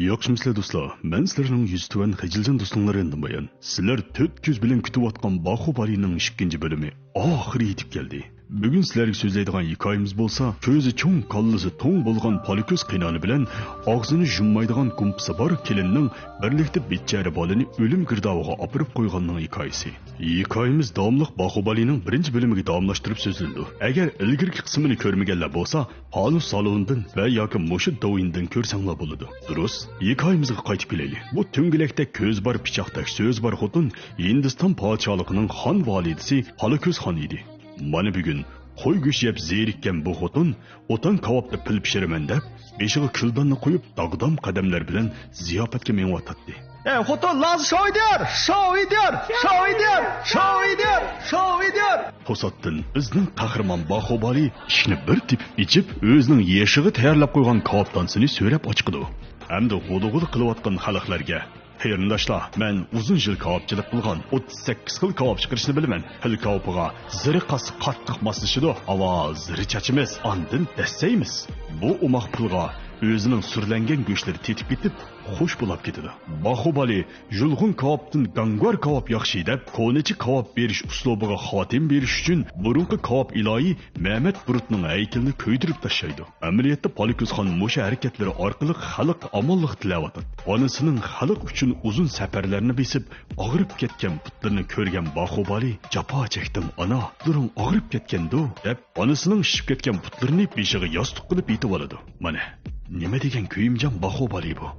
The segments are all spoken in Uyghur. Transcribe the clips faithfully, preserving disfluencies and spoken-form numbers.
ياخشىمۇسىلەر دوستلار؟ مەن سىلەرنىڭ يۈزى تۆۋەن خىجىلجان دوستۇڭلار ياندىن بايان. سىلەر تۆت كۆز بىلەن كۈتۈۋاتقان باخۇبالىنىڭ ئىككىنچى بۆلۈمى ئاخىرى يېتىپ كەلدى. بۈگۈن سىلەرگە سۆزلەيدىغان ھېكايىمىز بولسا، كۆزى چوڭ، كاللىسى توڭ بولغان پالىكۆز قېينانە بىلەن ئاغزىنى يۇممايدىغان گۇمپىسى بار كېلىننىڭ بىرلىكتە بىچارە بالىنى ئۆلۈم گىردابىغا ئاپىرىپ قويغاننىڭ ھېكايىسى. ھېكايىمىز داۋاملىق باخۇبالىنىڭ بىرىنچى بۆلۈمىگە داۋاملاشتۇرۇپ سۆزلىنىدۇ. ئەگەر ئىلگىرىكى قىسمىنى كۆرمىگەنلەر بولسا، ھالۇ سالوندىن ۋە ياكى مۇشۇ دوۋيىندىن كۆرسەڭلار بولىدۇ. دۇرۇس، ھېكايىمىزغا قايتىپ كېلەيلى. بۇ تۆڭگىلەكتە كۆزى بار پىچاقتەك سۆزى بار خوتۇن ھىندىستان پادىشاھلىقىنىڭ خان ۋالىدىسى پالىكۆز خان ئىدى. مانا بۈگۈن قوي گۆشى يەپ زېرىككەن بۇ خوتۇن ئوتان كاۋاپتا پىل پىشۇرىمەن دەپ، بېشىغا كۈلداننى قويۇپ، داغدام قەدەملەر بىلەن زىياپەتكە مېڭىۋاتاتتى. ئەي خوتۇن، لازا شوۋىدۇر، شوۋىدۇر، شوۋىدۇر، شوۋىدۇر، شوۋىدۇر. توساتتىن بىزنىڭ قەھرىمان باخۇبالى ئىشىكنى بىر تېپىپ ئېچىپ، ئۆزىنىڭ يېشىغا تەييارلاپ قويغان كاۋاپدانىسىنى سۆرەپ ئاچىقىدۇ. ھەمدە غۇدۇغۇدا قىلىۋاتقان خەلقلەرگە، قېرىنداشلار، مەن ئۇزۇن يىل كاۋاپچىلىق قىلغان، ئوتتۇز سەككىز خىل كاۋاپ چىقىرىشنى بىلىمەن. پىل كاۋىپىغا زىرى قاتسا قاتتىق ماسلىشىدۇ، ئاۋۋال زىرى چاچىمىز، ئاندىن دەسسەيمىز. بۇ ئوماق پىلغا ئۆزىنىڭ سۈرلەنگەن گۆشلىرى تېتىپ كېتىپ، خۇش بولاپ كېتىدۇ. باخۇبالى يۇلغۇن كاۋاپتىن گاڭگۇەر كاۋاپ ياخشى دەپ، كونىچە كاۋاپ بېرىش ئۇسلۇبىغا خاتىمە بېرىش ئۈچۈن بۇرۇنقى كاۋاپ ئىلاھى مەمەت بۇرۇتنىڭ ھەيكىلىنى كۆيدۈرۈپ تاشلايدۇ. ئەمەلىيەتتە پالىكۆز خان مۇشۇ ھەرىكەتلىرى ئارقىلىق خەلققە ئامانلىق تىلەۋاتىدۇ. ئانىسىنىڭ خەلق ئۈچۈن ئۇزۇن سەپەرلەرنى بېسىپ، ئاغرىپ كەتكەن پۇتلىرىنى كۆرگەن باخۇبالى، «جاپا چەكتىڭ ئانا، پۇتلىرىڭ ئاغرىپ كەتكەندۇ؟» دەپ، ئانىسىنىڭ شىشىپ كەتكەن پۇتلىرىنى بېشىغا ياستۇق قىلىپ يېتىۋالىدۇ. مانا، نېمە دېگەن كۆيۈمجان باخۇبالى بۇ!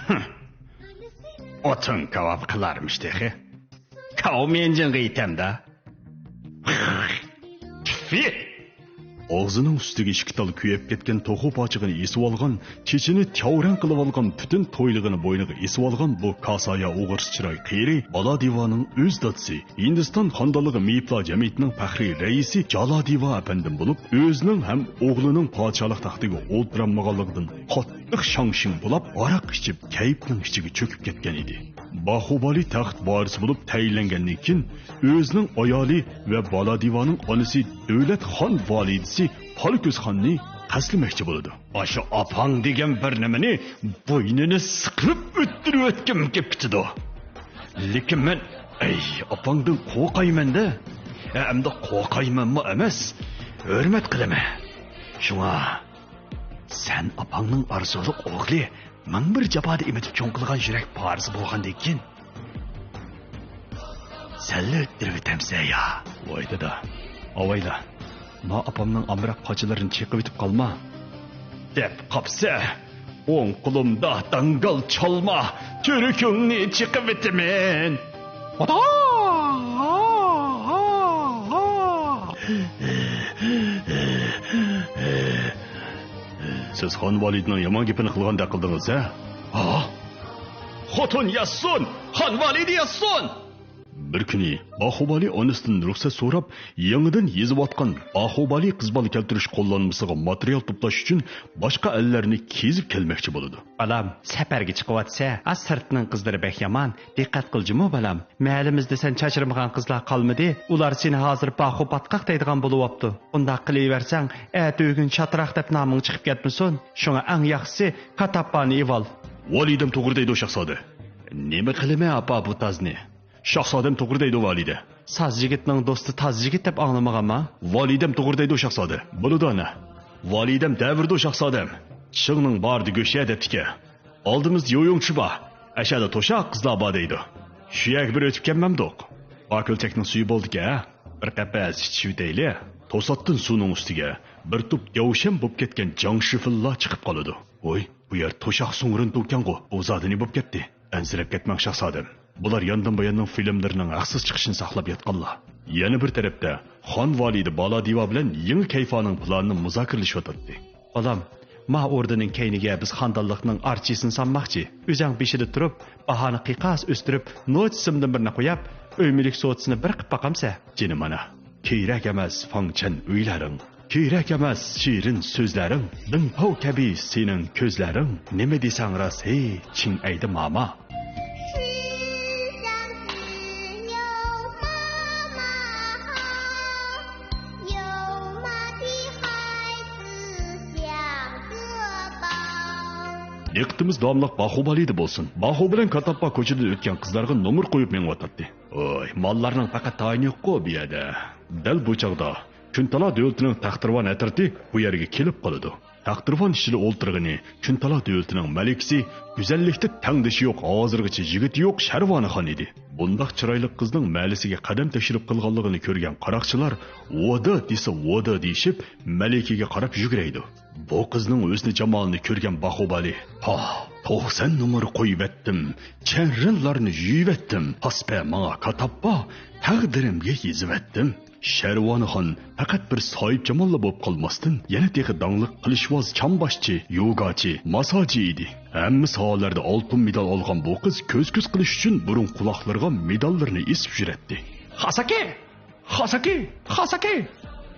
ھىم. ئوتۇن كاۋاپ قىلارمىش تېخى. كاۋميەنجىڭغا يېتەمدە. تفى! ئاغزىنىڭ ئۈستىگە ئىككى تال كۆيۈپ كەتكەن توخۇ پاچىقىنى ئېسىۋالغان، چېچىنى تياۋرەڭ قىلىۋالغان، پۈتۈن تويلۇقىنى بوينىغا ئېسىۋالغان بۇ كاسايا ئوغرىسى چىراي قېرى بالادىۋانىڭ ئۆز دادىسى، ھىندىستان خانىدانلىقى مېيىپلار جەمئىيىتىنىڭ پەخرىي رەئىسى جالادىۋا ئەپەندىم بولۇپ، ئۆزىنىڭ ھەم ئوغلىنىڭ پادىشاھلىق تەختىگە ئولتۇرالمىغانلىقىدىن قاتتىق شاڭ-شىڭ بولاپ، ھاراق ئىچىپ، كەيپنىڭ ئىچىگە چۆكۈپ كەتكەن ئىدى. باخۇبالى تەخت ۋارىسى بولۇپ تەيىنلەنگەندىن كېيىن، ئۆزىنىڭ ئايالى ۋە بالادىۋانىڭ ئانىسى دۆلەت خان ۋالىدىسى پالىكۆز خاننى قەستلىمەكچى بولىدۇ. ئاشۇ ئاپاڭ دېگەن بىر نېمىنى بوينىنى سىقىپ ئۆتتۈرۈۋەتكۈم كېلىپ كېتىدۇ. لېكىن مەن، ئەي، ئاپاڭدىن قورقايمەن-دە. ئە، ئەمدى قورقايمەنمۇ ئەمەس، ھۆرمەت قىلىمەن. شۇڭا سەن ئاپاڭنىڭ ئارزۇلۇق ئوغلى، مىڭ بىر جاپانى ئېمىتىپ چوڭ قىلغان يۈرەك پارىسى بولغاندىكىن، سەنلا ئۆتتۈرۈۋېتەمسەن يا؟ ۋاي دادا، ئاۋايلا، ما ئاپامنىڭ ئامراق قاچىلىرىنى چېقىۋېتىپ قالما. دەپ قاپسە، ئوڭ قولۇمدا داڭگال چالما تۈركۈڭنى چېقىۋېتىمەن. سىز خان ۋالىدىنىڭ يامان گېپىنى قىلغاندەك قىلدىڭىز، ھە؟ ھا؟ خوتۇن ياتسۇن! خان ۋالىدى ياتسۇن! بىر كۈنى باخۇبالى ئانىسىدىن رۇخسەت سوراپ، يېڭىدىن يېزىۋاتقان باخۇبالى قىز بالا كەلتۈرۈش قوللانمىسىغا ماتېرىيال توپلاش ئۈچۈن باشقا ئەللەرنى كېزىپ كەلمەكچى بولىدۇ. بالام، سەپەرگە چىقىۋاتىسەن، ئا سىرتنىڭ قىزلىرى بەك يامان، دىققەت قىل جۇمۇ بالام. مەھەللىمىزدە سەن چاچرىمىغان قىزلار قالمىدى، ئۇلار سېنى ھازىر باخۇ پاتقاق دەيدىغان بولۇۋاپتۇ. ئۇنداق قىلىۋەرسەڭ، ئەتە ئۆگۈن شاتراق دەپ نامىڭ چىقىپ كەتمىسۇن. شۇڭا ئەڭ ياخشىسى، كاتاپپانى ئېۋال. ۋالىدەم توغرا دەيدۇ، شاھزادە. نېمە قىلىمەن، ئاپا، بۇ تازنى؟ شاھزادەم توغرا دەيدۇ، ۋالىدە. ساز يىگىتنىڭ دوستى تاز يىگىت دەپ ئاڭلىمىغانما؟ ۋالىدەم توغرا دەيدۇ، شاھزادە. بولىدۇ، ئانا. ۋالىدەم دەۋرىدۇ، شاھزادەم. چىڭنىڭ بارىدا گۆش يە دەپتىكەن. ئالدىمىزدا يويۇڭچى بار. ئەشەدە توشاق قىزلار بار دەيدۇ. شۇ يەرگە بىر ئۆتۈپ كەلمەمدۇق؟ ئاكۆلچەكنىڭ سۈيى بولدىكەن، ھە؟ بىر قەپەس ئىچىشىۋېتەيلى. توساتتىن سۇنىڭ ئۈستىگە بىر توپ دەۋشەم بولۇپ كەتكەن جاڭ شىفىنلار چىقىپ قالىدۇ. ۋوي، بۇ يەر توشاق سۇڭغۇرىنى تۇركەنغۇ، بۇ زادى نېمە بولۇپ كەتتى؟ ئەنسىرەپ كەتمەڭ، شاھزادەم. بۇلار ياندىن بۇياننىڭ فىلىملىرىنىڭ ھەقسىز چىقىشىنى ساقلاپ ياتقانلار. يەنە بىر تەرەپتە، خان ۋالىدى بالادىۋا بىلەن يېڭى كەيفانىڭ پىلانىنى مۇزاكىرىلىشىۋاتاتتى. بالام، ما ئوردىنىڭ كەينىگە بىز خاندانلىقنىڭ ئارچىسىنى سانماقچى. ئۆزەڭ بېشىدا تۇرۇپ، باھانى قىيقاس ئۆستۈرۈپ، نوچىسىمدىن بىرنى قوياپ، ئۆي مۈلۈك سودىسىنى بىر قىپ باقامسە؟ جېنىم ئانا، كېرەك ئەمەس فاڭچەن ئۆيلەرنىڭ، كېرەك ئەمەس شېرىن سۆزلەرنىڭ، دىڭپاۋ كەبى سېنىڭ كۆزلەرنىڭ، نېمە دېسەڭ راست، ھېي، چىڭ ئەيدە ماما. دىققىتىمىز داۋاملىق باخۇبالىدا بولسۇن. باخۇ بىلەن كاتاپپا كوچىدىن ئۆتكەن قىزلارغا نومۇر قويۇپ مېڭىۋاتاتتى. ۋاي، ماللارنىڭ پەقەت تايىنى يوققۇ بۇ يەردە. دەل بۇ چاغدا چۈنتالا دۆلىتىنىڭ تەختىرۋان ھەترىتى بۇ يەرگە كېلىپ قالىدۇ. تەختىرۋان ئىچىدە ئولتۇرغىنى چۈنتالا دۆلىتىنىڭ مەلىكىسى، گۈزەللىكتە تەڭدىشى يوق، ھازىرغىچە يىگىتى يوق شەرۋانىخان ئىدى. بۇنداق چىرايلىق قىزنىڭ مەھەللىسىگە قەدەم تەشرىپ قىلغانلىقىنى كۆرگەن قاراقچىلار ۋادا دېسە ۋادا دېيىشىپ، مەلىكىگە قاراپ يۈگرەيدۇ. بۇ قىزنىڭ ھۆسنى جامالىنى كۆرگەن باخۇبالى، پاھ، توقسان نومۇر قويۇۋەتتىم، چەررىلارنى يۇيۇۋەتتىم، تاسپە ماڭا كاتاپپا، تەقدىرىمگە يېزىۋەتتىم. شەرۋانىخان پەقەت بىر ساھىبجاماللا بولۇپ قالماستىن، يەنە تېخى داڭلىق قىلىچۋاز، چامباشچى، يوگاچى، ماساجى ئىدى. ھەممە ساھەلەردە ئالتۇن مېدال ئالغان بۇ قىز كۆز-كۆز قىلىش ئۈچۈن بۇرۇن قۇلاقلىرىغا مېداللىرىنى ئېسىپ يۈرەتتى. خاساكى! خاساكى! خاساكى!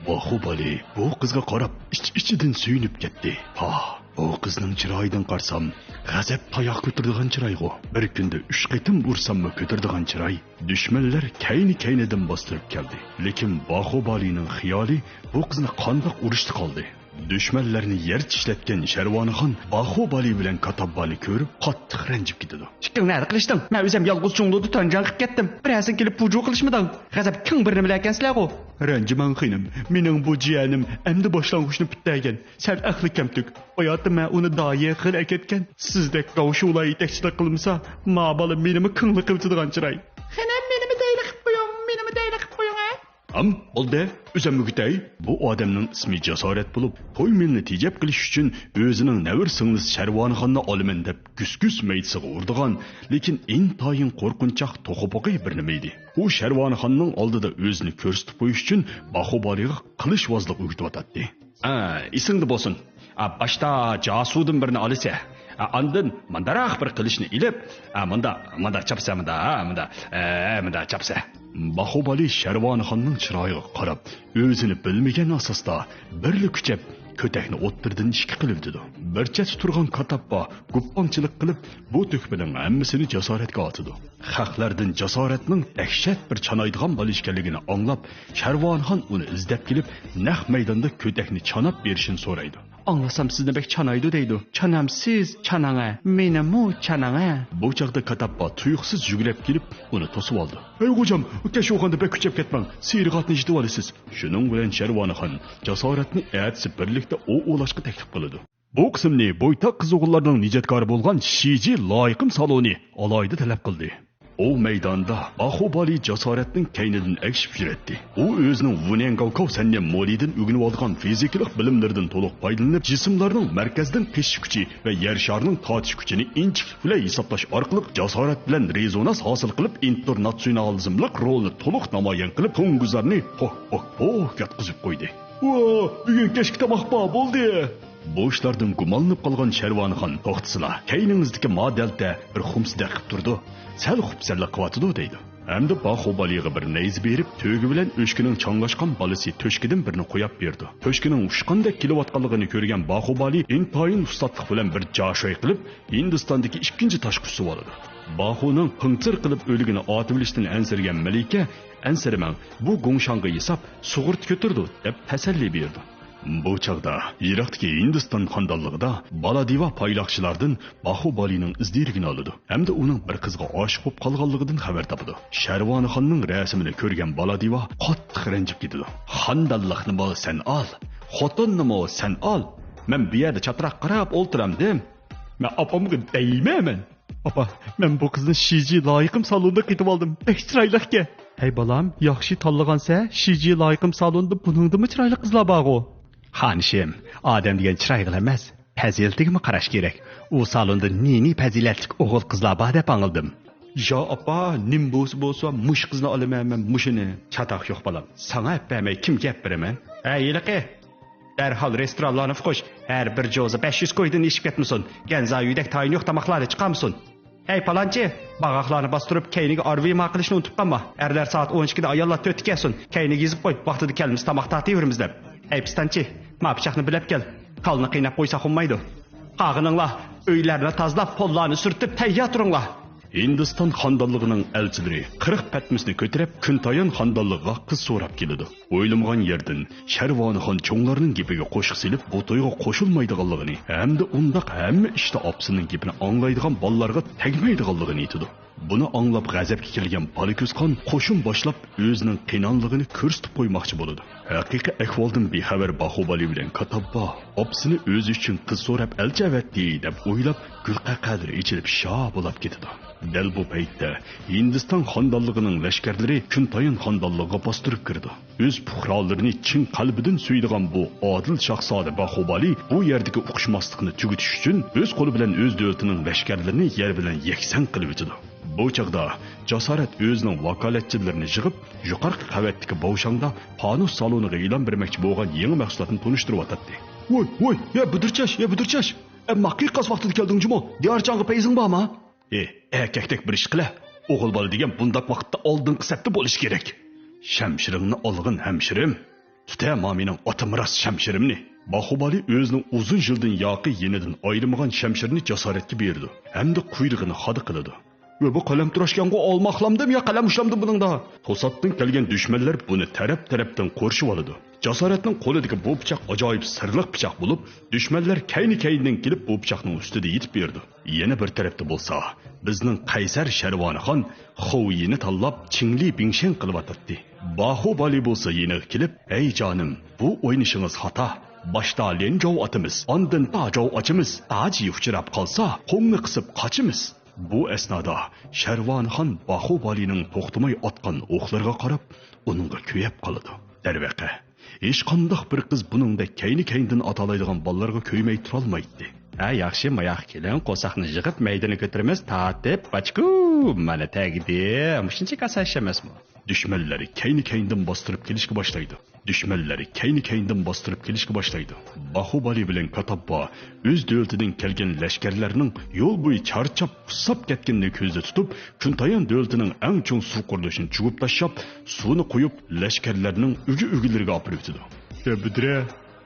باخۇبالى بۇ قىزغا قاراپ ئىچ-ئىچىدىن سۆيۈنۈپ كەتتى. پاھ، بۇ قىزنىڭ چىرايىدىن قارىسام، غەزەپ تاياق كۆتۈرىدىغان چىرايغۇ. بىر كۈندە ئۈچ قېتىم ئۇرساممۇ كۆتۈرىدىغان چىراي. دۈشمەنلەر كەينى-كەينىدىن باستۇرۇپ كەلدى. لېكىن باخۇبالىنىڭ خىيالى بۇ قىزنى قانداق ئۇرۇشتا قالدى. دۈشمەنلەرنى يەر چىشلەتكەن شەرۋانىخان باخۇبالى بىلەن كاتاببانى كۆرۈپ قاتتىق رەنجىپ كېتىدۇ. ئىككىڭ نەدە قىلىشتىڭ؟ مەن ئۆزۈم يالغۇز چۇڭلۇدا تۆنجاڭ قىلىپ كەتتىم. بىرەرسىڭ كېلىپ پۇجۇ قىلىشمىدىڭ؟ غەزەپ كىڭ بىرنېمىلەركەنسىلەرغۇ؟ رەنجىمەڭ خېنىم، مېنىڭ بۇ جىيەنىم ئەمدى باشلانغۇچنى پۈتتۈرگەن. سەل ئەقلى كەمتۈك. باياتىن مەن ئۇنى داھىيە قىلىپ ئەكەتكەن. سىزدەك راۋشۇلا يېتەكچىلىك قىلمىسا، ما بالا مېنىمۇ كىڭلىق قىلىۋېتىدىغان چىراي. خېنىم، مېنىمۇ دەيلى قىپ قويۇڭ، مېنىمۇ دەيلى قىپ قويۇڭ، ھە؟ ھەم بولدى، ئۆزۈم مۈگۈتەي. بۇ ئادەمنىڭ ئىسمى جاسارەت بولۇپ، توي مېلىنى تېجەپ قىلىش ئۈچۈن ئۆزىنىڭ نەۋرە سىڭلىسى شەرۋانىخاننى ئالىمەن دەپ گۈس-گۈس مەيدىسىغا ئۇرىدىغان، لېكىن ئىنتايىن قورقۇنچاق توخۇپۇغى بىر نېمە ئىدى. ئۇ شەرۋانىخاننىڭ ئالدىدا ئۆزىنى كۆرسىتىپ قويۇش ئۈچۈن باخۇبالىغا قىلىچۋازلىق ئۆگىتىۋاتاتتى. ئا، ئېسىڭدە بولسۇن. ئا، باشتا جاسۇدىن بىرنى ئالىسە. ئا، ئاندىن مانداراق بىر قىلىچنى ئېلىپ، ئا، ماندا، ماندا چاپسا، ماندا، ئا، ماندا، ئە، ماندا چاپسا. باخۇبالى شەرۋانىخاننىڭ چىرايىغا قاراپ، ئۆزىنى بىلمىگەن ئاساستا بىرلا كۈچەپ، كۆتەكنى ئوتتۇرىدىن ئىككى قىلىۋېتىدۇ. بىر چەتتە تۇرغان كاتاپپا گۇپپاڭچىلىق قىلىپ، بۇ تۆھپىنىڭ ھەممىسىنى جاسارەتكە ئاتىدۇ. خەقلەردىن جاسارەتنىڭ دەھشەت بىر چانايدىغان بالا ئىكەنلىكىنى ئاڭلاپ، شەرۋانىخان ئۇنى ئىزدەپ كېلىپ، نەق مەيداندا كۆتەكنى چاناپ بېرىشىنى سورايدۇ. ئاڭلىسام سىزنى بەك چانايدۇ دەيدۇ. چانامسىز، چاناڭە، مېنىمۇ چاناڭە. بۇ چاغدا كاتاپپا تۇيۇقسىز يۈگۈرۈپ كېلىپ، ئۇنى توسۇۋالدى. ھەي غوجام، كەچۈرگەندە بەك كۈچەپ كەتمەڭ، سېرىغاتنى يېتىۋالىسىز. شۇنىڭ بىلەن شەرۋانىخان جاسارەتنى ئەتىسى بىرلىكتە ئوۋ ئوۋلاشقا تەكلىپ قىلىدۇ. بۇ قىسىمنى بويتاق قىز ئوغۇللارنىڭ نىجاتكارى بولغان شىجى لايىقىم سالونى ئالاھىدە تەلەپ قىلدى. ئوۋ مەيدانىدا باخۇبالى جاسارەتنىڭ كەينىدىن ئەگىشىپ يۈرەتتى. ئۇ ئۆزىنىڭ ۋۇنيەنگاۋكاۋ سەننى مولىدىن ئۆگىنىۋالغان فىزىكىلىق بىلىملىرىدىن تولۇق پايدىلىنىپ، جىسىملارنىڭ مەركەزدىن قېچىش كۈچى ۋە يەر شارىنىڭ تارتىش كۈچىنى ئىنچىكىلىك بىلەن ھېسابلاش ئارقىلىق جاسارەت بىلەن رېزونانس ھاسىل قىلىپ، ئىنتېرناتسىونالىزملىق رولىنى تولۇق نامايان قىلىپ، توڭگۇزلارنى پوھ، پوھ، پوھ ياتقۇزۇپ قويدى. ۋا، بۈگۈن كەچكە تاماق بار بولدى. بۇ ئىشلاردىن گۇمانلىنىپ قالغان شەرۋانىخان توختىسىلا، كەينىڭىزدىكى ما دەلتە بىر خۇمسىدەك قىپ تۇرىدۇ، سەل خۇپسەنلىك قىلىۋاتىدۇ دەيدۇ. ھەمدە باخۇبالىغا بىر نەيزە بېرىپ، تۆگە بىلەن ئۆچكىنىڭ چاڭلاشقان بالىسى تۆشكىدىن بىرنى قوياپ بېرىدۇ. تۆشكىنىڭ ئۇچقاندەك كېلىۋاتقانلىقىنى كۆرگەن باخۇبالى ئىنتايىن ئۇستاتلىق بىلەن بىر جاشاي قىلىپ، ھىندىستاندىكى ئىككىنچى تاشقا ئۇسۇۋالىدۇ. باخۇنىڭ قىڭچىر قىلىپ ئۆلۈگىنى ئاتىۋېلىشتىن ئەنسىرىگەن مەلىكە، ئەنسىرىمەڭ، بۇ گۇڭشاڭغا ياساپ سۇغۇرتا كۆتۈرىدۇ، دەپ تەسەللى بېرىدۇ. بۇ چاغدا يىراقتىكى ھىندىستان خاندانلىقىدا بالادىۋا پايلاقچىلاردىن باخۇبالىنىڭ ئىز دېرىكىنى ئالىدۇ ھەمدە ئۇنىڭ بىر قىزغا ئاشىق بولۇپ قالغانلىقىدىن خەۋەر تاپىدۇ. شەرۋانىخاننىڭ رەسىمىنى كۆرگەن بالادىۋا قاتتىق رەنجىپ كېتىدۇ. خاندانلىقنىمۇ سەن ئال، خوتۇننىمۇ سەن ئال، مەن بۇ يەردە چاتراق قاراپ ئولتۇرامدىم. مەن ئاپامغا دەيمەن مەن. ئاپا، مەن بۇ قىزنى شىجى لايىقىم سالوندا قېتىۋالدىم. بەك چىرايلىقكەن. ھەي بالام، ياخشى تاللىغانسەن، شىجى لايىقىم سالوندا بۇنىڭدىنمۇ چىرايلىق قىزلار بارغۇ. خانىشىم، ئادەم دېگەن چىرايغىلا ئەمەس، پەزىلىتىگىمۇ قاراش كېرەك. ئۇ سالوندا نى-نى پەزىلەتلىك ئوغۇل قىزلار بار دەپ ئاڭلىدىم. يا ئاپا، نېمە بولسا بولسا، مۇشۇ قىزنى ئالىمەن مەن، مۇشۇنى. چاتاق يوق بالام، ساڭا ئەپ بەرمەي كىمگە ئەپ بېرىمەن؟ ھەي ھېلىقى، دەرھال رېستورانلارنى ئۇقۇش، ھەر بىر جوزا بەش يۈز كويدىن ئېشىپ كەتمىسۇن، گەنزا يۈدەك تايىنى يوق تاماقلارنى چىقارمىسۇن. ھەي پالانچى، باغاقلارنى باستۇرۇپ كەينىگە ئارۋىما قىلىشنى ئۇنتۇپ قالما. ئەرلەر سائەت ئون ئىككىدە، ئاياللار تۆتتە كەلسۇن. كەينىگە يېزىپ قوي، ۋاقتىدا كەلمىسە تاماق تارتىۋېرىمىز دەپ. ھەي پىستانچى، ما پىچاقنى بىلەپ كەل. كالىنى قىيناپ قويساق ئۇنىمايدۇ. قالغىنىڭلار ئۆيلەرنى تازىلاپ، پوللارنى سۈرتۈپ تەييار تۇرۇڭلار. ھىندىستان خاندانلىقىنىڭ ئەلچىلىرى قىرىق پەتمىسىنى كۆتۈرۈپ، كۈنتايان خاندانلىقىغا قىز سوراپ كېلىدۇ. ئويلىمىغان يەردىن شەرۋانىخان چوڭلارنىڭ گېپىگە قوشۇق سېلىپ، بۇ تويغا قوشۇلمايدىغانلىقىنى ھەمدە ئۇنداق ھەممە ئىشتا ئاپىسىنىڭ گېپىنى ئاڭلايدىغان بالىلارغا تەگمەيدىغانلىقىنى ئېيتىدۇ. بۇنى ئاڭلاپ غەزەپكە كەلگەن بالىكۆز خان قوشۇن باشلاپ، ئۆزىنىڭ قىينانلىقىنى كۆرسىتىپ قويماقچى بولىدۇ. ھەقىقىي ئەھۋالدىن بىخەۋەر باھۇبالى بىلەن كاتاببا ئاپىسىنى ئۆزى ئۈچۈن قىز سوراپ ئەلچى ئەۋەتتى دەپ ئويلاپ، گۈلقەقەلىرى ئېچىلىپ شا بولاپ كېتىدۇ. دەل بۇ پەيتتە ھىندىستان خاندانلىقىنىڭ لەشكەرلىرى كۈنتايان خاندانلىقىغا باستۇرۇپ كىرىدۇ. ئۆز پۇقرالىرىنى چىن قەلبىدىن سۆيىدىغان بۇ ئادىل شاھزادە باھۇبالى بۇ يەردىكى ئۇقۇشماسلىقنى تۈگىتىش ئۈچۈن ئۆز قولى بىلەن ئۆز دۆلىتىنىڭ لەشكەرلىرىنى يەر بىلەن يەكسان قىلىۋېتىدۇ. بۇ چاغدا جاسارەت ئۆزىنىڭ ۋاكالەتچىلىرىنى يىغىپ، يۇقىرىقى قەۋەتتىكى باۋشاڭدا پانۇس سالونىغا ئېلان بەرمەكچى بولغان يېڭى مەھسۇلاتنى تونۇشتۇرۇۋاتاتتى. ۋوي، ۋوي، يا بۇدۇرچاش، يا بۇدۇرچاش! ئەمما قىيقاس ۋاقتىدا كەلدىڭ جۇمۇ؟ دىيارچانغا پەيزىڭ بارما؟ ئى، ئەركەكتەك بىر ئىش قىلە. ئوغۇل بالا دېگەن بۇنداق ۋاقىتتا ئالدىنقى سەپتە بولۇشى كېرەك. شەمشىرىڭنى ئالغىن، ھەمشىرىم. تۇتە ما مېنىڭ ئاتىمىراس شەمشىرىمنى. باھۇبالى ئۆزىنىڭ ئۇزۇن يىلدىن ياقى يېنىدىن ئايرىمىغان شەمشىرىنى جاسارەتكە بېرىدۇ ھەمدە قۇيرۇقىنى خادا قىلىدۇ. ۋە بۇ قەلەم تۇراشكەنغۇ ئالماقلامدىم يا قەلەم ئۇشلامدىم بۇنىڭدا؟ توساتتىن كەلگەن دۈشمەنلەر بۇنى تەرەپ-تەرەپتىن قورشىۋالىدۇ. جاسارەتنىڭ قولىدىكى بۇ پىچاق ئاجايىپ سىرلىق پىچاق بولۇپ، دۈشمەنلەر كەينى-كەينىدىن كېلىپ بۇ پىچاقنىڭ ئۈستىدە يېتىپ بېرىدۇ. يەنە بىر تەرەپتە بولسا، بىزنىڭ قەيسەر شەرۋانىخان خوۋيىنى تاللاپ چىڭلى بىڭشەن قىلىۋاتاتتى. باھۇبالى بولسا يېنىغا كېلىپ، ھەي جانىم، بۇ ئوينىشىڭىز خاتا. باشتا ليەنجاۋ ئاتىمىز، ئاندىن تاجاۋ ئاچىمىز، تاجى ئۇچراپ قالسا قوڭنى قىسىپ قاچىمىز. بۇ ئەسنادا شەرۋانىخان باھۇبالىنىڭ توختىماي ئاتقان ئوقلىرىغا قاراپ، ئۇنىڭغا كۆيۈپ قالىدۇ. دەرۋەقە، ھېچقانداق بىر قىز بۇنىڭدەك كەينى-كەينىدىن ئاتالايدىغان بالىلارغا كۆيمەي تۇرالمايتتى. ھە، ياخشى، ماياققا كېلىڭ، قورساقنى يىغىپ، مەيدىنى كۆتۈرىمىز، تارتىپ، باچكۇ! مانا تەگدى. مۇشۇنچىلىك ئاسان ئىش ئەمەسمۇ؟ دۈشمەنلەر كەينى-كەينىدىن باستۇرۇپ كېلىشكە باشلايدۇ. دۈشمەنلەر كەينى-كەينىدىن باستۇرۇپ كېلىشكە باشلايدۇ. باھۇبالى بىلەن كاتاببا ئۆز دۆلىتىدىن كەلگەن لەشكەرلەرنىڭ يول بويى چارچاپ، ئۇسساپ كەتكىنىنى كۆزدە تۇتۇپ، كۈنتايان دۆلىتىنىڭ ئەڭ چوڭ سۇ قۇرۇلۇشىنى چۇۋۇپ تاشلاپ، سۇنى قويۇپ، لەشكەرلەرنىڭ ئۈگە-ئۈگىلىرىگە ئاپىرىۋېتىدۇ. يا بۈدرە،